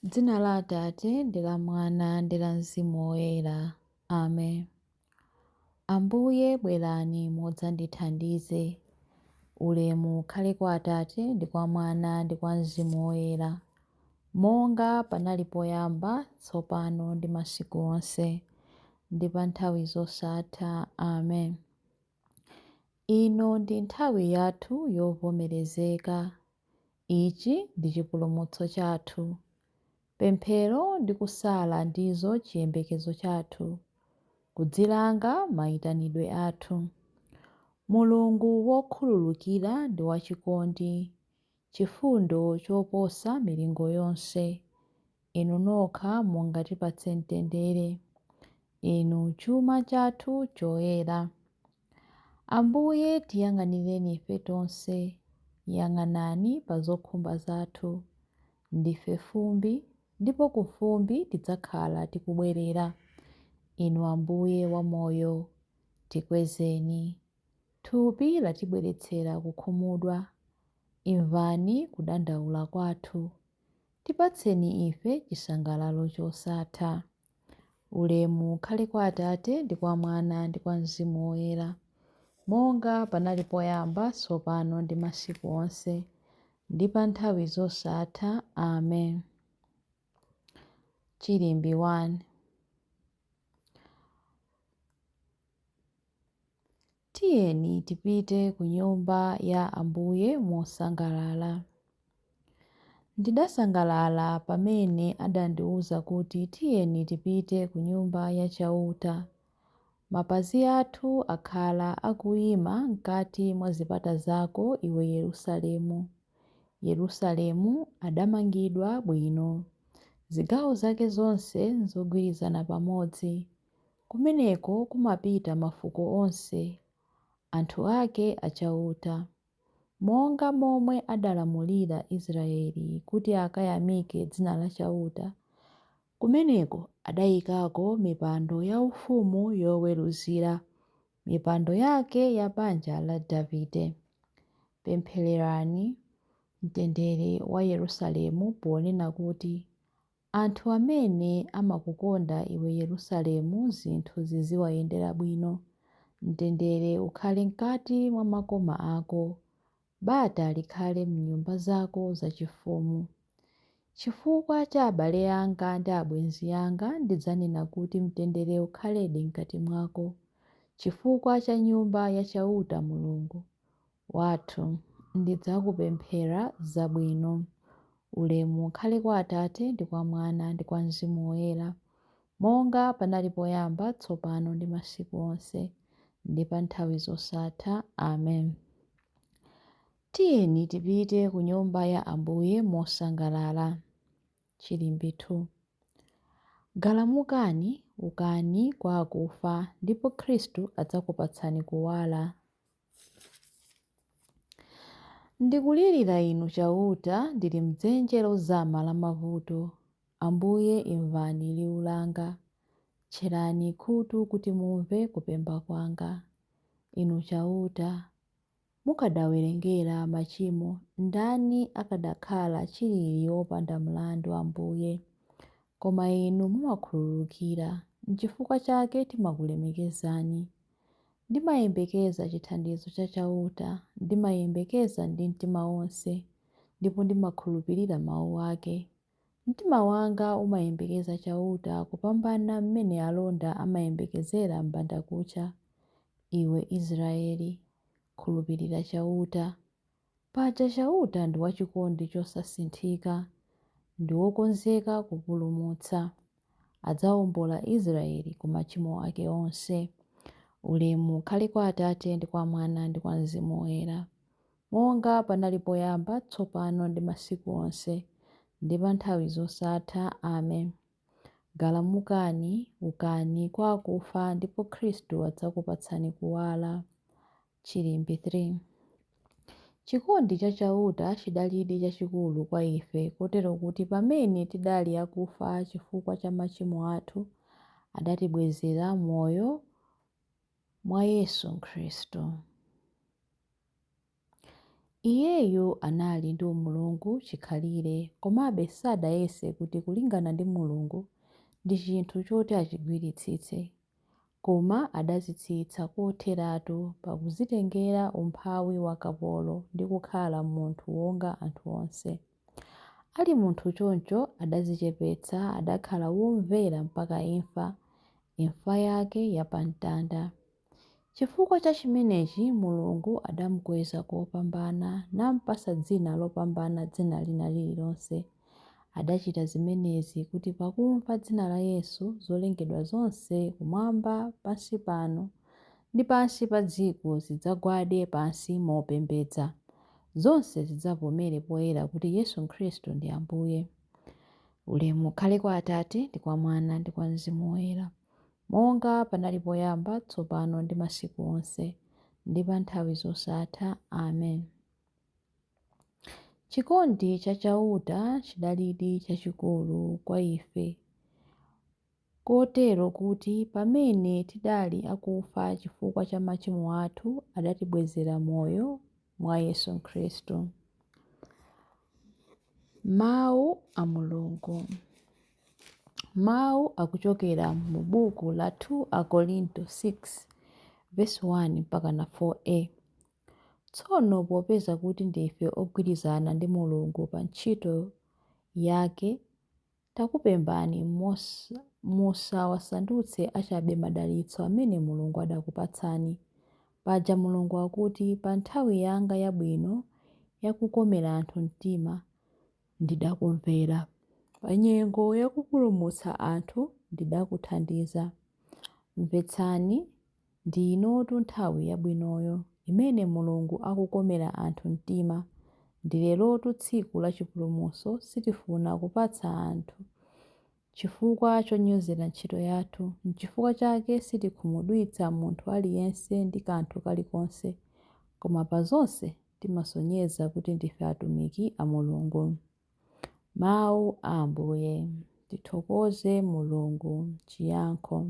Dzina la Atate ndi la Mwana ndi la Mzimu Woyera. Amen. Ambuye bwerani mudzandithandize. Ulemu ukhale kwa Atate ndi kwa Mwana ndi kwa Mzimu Woyera, monga panali poyamba, tsopano ndi masiku onse, ndi pa nthawi zosatha. Amen. Ino ndi nthawi yathu yovomerezeka. Ichi ndi chipulumutso chathu. Pemphero ndi kusala ndizo chiyembekezo chathu, kudzilanga maitanidwe athu. Mulungu wokhululukira ndi wachikondi, chifundo choposa milingo yonse, Inu nokha mungatipatse mtendere, Inu chuma chathu choyera. Ambuye tiyang'anireni ife tonse, yang'anani pa zokhumba zathu. Ndife fumbi, ndipo ku fumbi tidzakhala tikubwerera. Inu Ambuye wa moyo, tikwezeni. Thupi latibweretsera kukhumudwa, imvani kudandaula kwathu. Tipatseni ife chisangalalo chosatha. Ulemu ukhale kwa Atate, ndi kwa Mwana, ndi kwa Mzimu Woyera, monga panali poyamba, tsopano, ndi masiku onse, ndi pa nthawi zosatha. Amen. Chilimbi 1. Tiyeni tipite ku nyumba ya Ambuye mosangalala. Ndidasangalala pamene adandiwuza kuti, Tiyeni tipite ku Nyumba ya Chauta. Mapazi athu akhala akuima m'kati mwa zipata zako, iwe Yerusalemu. Yerusalemu adamangidwa bwino, zigawo zake zonse nzogwirizana pamodzi. Kumeneko kumapita mafuko onse, anthu ake a Chauta. Monga momwe adalamulira Israele kuti akayamike dzina la Chauta, kumeneko adaikako mipando yaufumu yoweruzira, mipando yake ya banja la Davide. Pemphererani mtendere wa Yerusalemu ponena kuti, Anthu amene amakukonda iwe Yerusalemu zinthu ziziwayendera bwino. Mtendere ukhale m'kati mwa makoma ako, bata likhale m'nyumba zako zachifumu. Chifukwa cha abale anga ndi abwenzi anga ndidzanena kuti mtendere ukhaledi m'kati mwako. Chifukwa cha Nyumba ya Chauta Mulungu wathu, ndidzakupemphera zabwino. Ulemu ukhale kwa Atate, ndi kwa Mwana, ndi kwa Mzimu Woyera, monga panali poyamba, tsopano, ndi masiku onse, ndi pa nthawi zosatha. Amen. Tiyeni tipite ku nyumba ya Ambuye mosangalala. Chilimbi 2. Galamukani, ukani kwa akufa, ndipo Khristu adzakupatsani kuwala. Ndikulirira Inu Chauta, ndili m'dzenje lozama la mavuto. Ambuye, imvani liwu langa, tcherani khutu kuti mumve kupemba kwanga. Inu Chauta, mukadawerengera machimo, ndani akadakhala chilili wopanda mlandu, Ambuye? Koma Inu mumakhululukira, nchifukwa chake timakulemekezani. Ndimayembekeza chithandizo cha Chauta, ndimayembekeza ndi mtima wonse, ndipo ndimakhulupirira mau ake. Mtima wanga umayembekeza Chauta kupambana m'mene alonda amayembekezera mbandakucha. Iwe Israele, khulupirira Chauta. Paja Chauta ndi wachikondi chosasinthika, ndi wokonzeka kupulumutsa. Adzaombola Israele ku machimo ake onse. Ulemu ukhale kwa Atate ndi kwa Mwana ndi kwa Mzimu Woyera, monga panali poyamba, tsopano ndi masiku onse, ndi pa nthawi zosatha. Amen. Galamukani, ukani kwa akufa, ndipo Khristu adzakupatsani kuwala. Chilimbi 3. Chikondi cha Chauta chidalidi chachikulu kwa ife kotero kuti pamene tidali akufa chifukwa cha machimo athu, adatibwezera moyo mwa Yesu Khristu. Iyeyu anali ndi umulungu chikhalire, komabe sadayese kuti kulingana ndi Mulungu ndi chinthu choti achigwiritsitse. Koma adadzitsitsa kotheratu pakudzitengera umphawi wa kapolo ndi kukhala munthu wonga anthu onse. Ali munthu choncho adadzichepetsa, adakhala womvera mpaka imfa, imfa yake ya pa mtanda. Chifukwa cha chimenechi Mulungu adamkweza kopambana, nampatsa dzina lopambana dzina lina lililonse. Adachita zimenezi kuti pakumva dzina la Yesu, zolengedwa zonse kumwamba, pansi pano, ndi pansi pa dziko zidzagwade pansi mopembedza. Zonse zidzavomere poyera kuti Yesu Khristu ndi Ambuye. Ulemu ukhale kwa Atate, ndi kwa Mwana, ndi kwa Mzimu Woyera, monga panali poyamba, tsopano, ndi masiku onse, ndi pa nthawi zosatha. Amen. Chikondi cha Chauta chidalidi chachikulu kwa ife, kotero kuti pamene tidali akufa chifukwa cha machimo athu, adatibwezera moyo mwa Yesu Khristu. Mawu a Mulungu. Mawu akuchokera mu buku la 2 Akorinto 6 vesi 1 mpaka na 4a. Tsono popeza kuti ndife ogwirizana ndi Mulungu pa ntchito yake, takupembani musawasandutse achabe madalitso amene Mulungu adakupatsani. Paja Mulungu akuti, Pa nthawi yanga yabwino yakukomera anthu mtima, ndidakumvera. Pa nyengo yakupulumutsa anthu, ndidakuthandiza. Mvetsani, ndi inotu nthawi yabwinoyo, imene Mulungu akukomera anthu mtima. Ndi lerotu tsiku la chipulumutso. Sitifuna kupatsa anthu chifukwa chonyozera ntchito yathu. Nchifukwa chake sitikhumudwitsa munthu aliyense ndi kanthu kalikonse, koma pa zonse timasonyeza kuti ndife atumiki a Mulungu. Mawu a Ambuye. Tithokoze Mulungu. Chiyankho.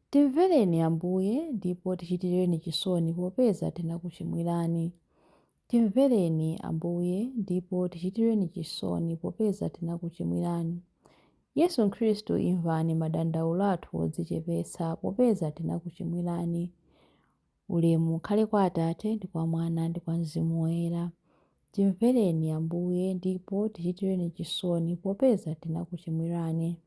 Timvereni Ambuye, ndipo tichitireni chisoni popeza tinakuchimwirani. Timvereni Ambuye, ndipo tichitireni chisoni popeza tinakuchimwirani. Yesu Khristu imvani madandaulo athu odzichepetsa popeza tinakuchimwirani. Ulemu ukhale kwa Atate, ndi kwa Mwana, ndi kwa Mzimu Woyera. Timvereni Ambuye, ndipo tichitireni chisoni popeza tinakuchimwirani.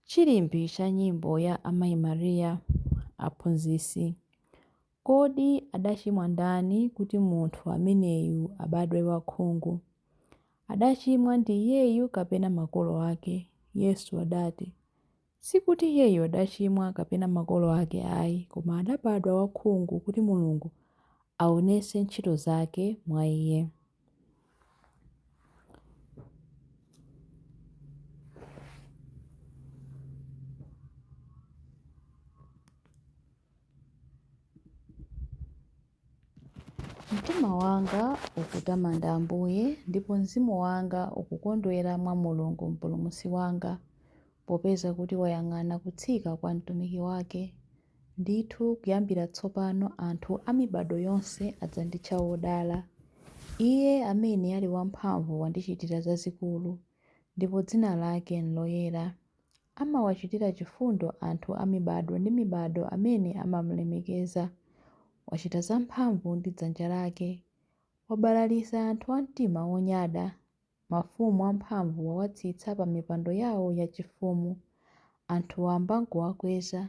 Chilimbi cha nyimbo ya Amayi Maria. Aphunzitsi, kodi adachimwa ndani kuti munthu ameneyu abadwe wakhungu? Adachimwa ndi iyeyu kapena makolo ake? Yesu adati, Sikuti iyeyu adachimwa kapena makolo ake ayi, koma adabadwa wakhungu kuti Mulungu aonetse ntchito zake mwa iye. Mtima wanga ukutamanda Ambuye, ndipo mzimu wanga ukukondwera mwa Mulungu Mpulumutsi wanga, popeza kuti wayang'ana kutsika kwa mtumiki wake. Ndithu, kuyambira tsopano anthu a mibadwo yonse adzanditcha wodala. Iye amene ali wamphamvu wandichitira zazikulu, ndipo dzina lake nloyera. Amawachitira chifundo anthu a mibadwo ndi mibadwo amene amamlemekeza. Wachita zamphamvu ndi dzanja lake. Wabalalitsa anthu a mtima wonyada. Mafumu amphamvu wawatsitsa pa mipando yawo yachifumu. Anthu wamba nkuwakweza.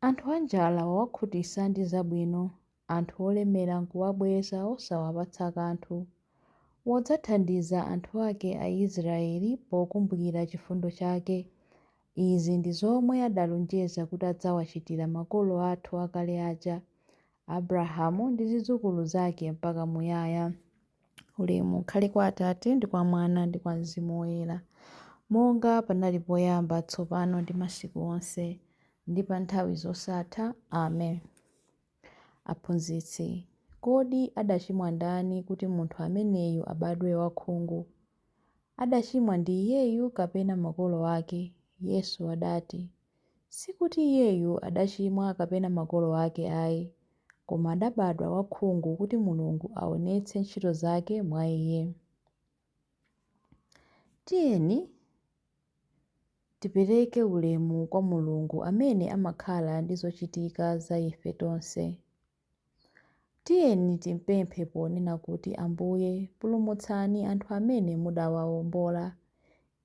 Anthu anjala wawakhutitsa ndi zabwino, anthu olemera nkuwabweza osawapatsa kanthu. Wadzathandiza anthu ake Aisraele pokumbukira chifundo chake. Izi ndi zomwe adalonjeza kuti adzawachitira makolo athu akale aja, Abrahamu ndi zidzukulu zake mpaka muyaya. Ulemu ukhale kwa Atate, ndi kwa Mwana, ndi kwa Mzimu Woyera, monga panali poyamba, tsopano, ndi masiku onse, ndi pa nthawi zosatha. Amen. Aphunzitsi, kodi adachimwa ndani kuti munthu ameneyu abadwe wakhungu? Adachimwa ndi iyeyu kapena makolo ake? Yesu adati, Sikuti iyeyu adachimwa kapena makolo ake ai, koma adabadwa wakhungu kuti Mulungu aonetse ntchito zake mwa iye. Tiyeni tipereke ulemu kwa Mulungu amene amakhala ndi zochitika za ife tonse. Tiyeni timpemphe ponena kuti, Ambuye, pulumutsani anthu amene mudawawombola,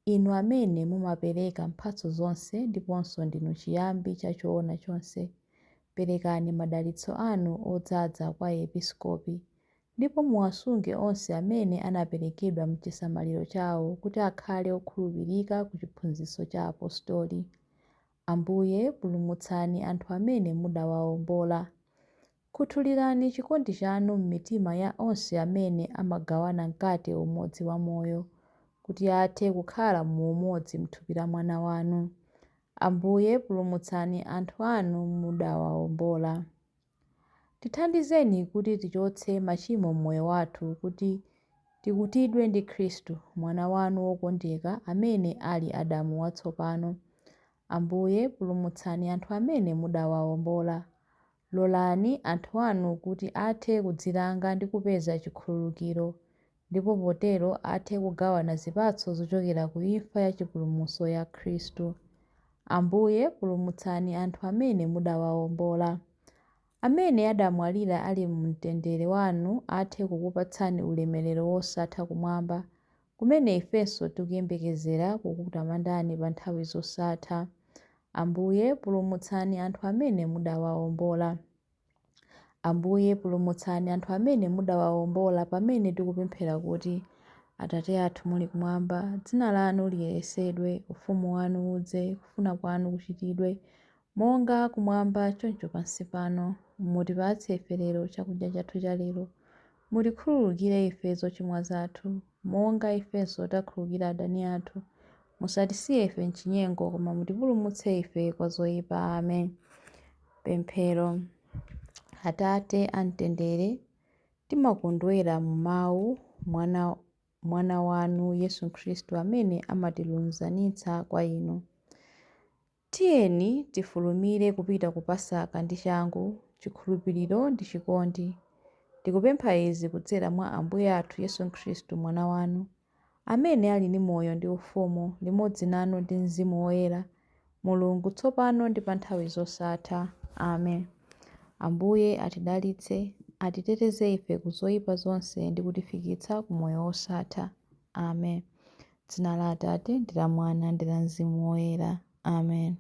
inu amene mumapereka mphatso zonse ndiponso ndinu chiyambi cha choona chonse. Perekani madalitso anu odzaza kwa Aepiskopi, ndipo muwasunge onse amene anaperekedwa m'chisamaliro chawo kuti akhale okhulupirika ku chiphunzitso cha Apostoli. Ambuye, pulumutsani anthu amene mudawawombola. Khuthulirani chikondi chanu m'mitima ya onse amene amagawana mkate umodzi wamoyo, kuti athe kukhala mu umodzi m'thupi la Mwana wanu. Ambuye, pulumutsani anthu anu mudawawombola. Tithandizeni kuti tichotse machimo m'moyo wathu kuti tikutidwe ndi Khristu, Mwana wanu wokondeka, amene ali Adamu watsopano. Ambuye, pulumutsani anthu amene mudawawombola. Lolani anthu anu kuti athe kudzilanga ndi kupeza chikhululukiro, ndipo potero athe kugawana zipatso zochokera ku imfa ya chipulumutso ya Khristu. Ambuye, pulumutsani anthu amene mudawawombola. Amene adamwalira ali mumtendere wanu athe kukupatsani ulemerero wosatha kumwamba, kumene ifenso tikuyembekezera kukutamandani pa nthawi zosatha. Ambuye, pulumutsani anthu amene mudawawombola. Ambuye, pulumutsani anthu amene mudawawombola pamene tikupemphera kuti, Atate athu muli kumwamba, dzina lanu liyeretsedwe, ufumu wanu udze, kufuna kwanu kuchitidwe, monga kumwamba choncho pansi pano. Mutipatse ife lero chakudya chathu cha lero. Mutikhululukire ife zochimwa zathu, monga ifenso takhululukira adani athu. Musatisiye ife m'chinyengo, koma mutipulumutse ife kwa zoyipa. Amen. Pemphero. Atate amtendere, timakondwera mu mawu mwana wanu Yesu Khristu amene amatilunzanitsa kwa inu. Tiyeni tifulumire kupita ku Pasaka ndi changu, chikhulupiriro ndi chikondi. Tikupempha izi kudzera mwa Ambuye athu Yesu Khristu Mwana wanu, amene ali ndi moyo ndi ufumu, limodzi nanu ndi Mzimu Woyera, Mulungu tsopano ndi pa nthawi zosatha. Amen. Ambuye atidalitse, atiteteze ife ku zoyipa zonse ndi kutifikitsa ku moyo wosatha. Amen. Dzina la Atate ndi la Mwana ndi la Mzimu Woyera. Amen.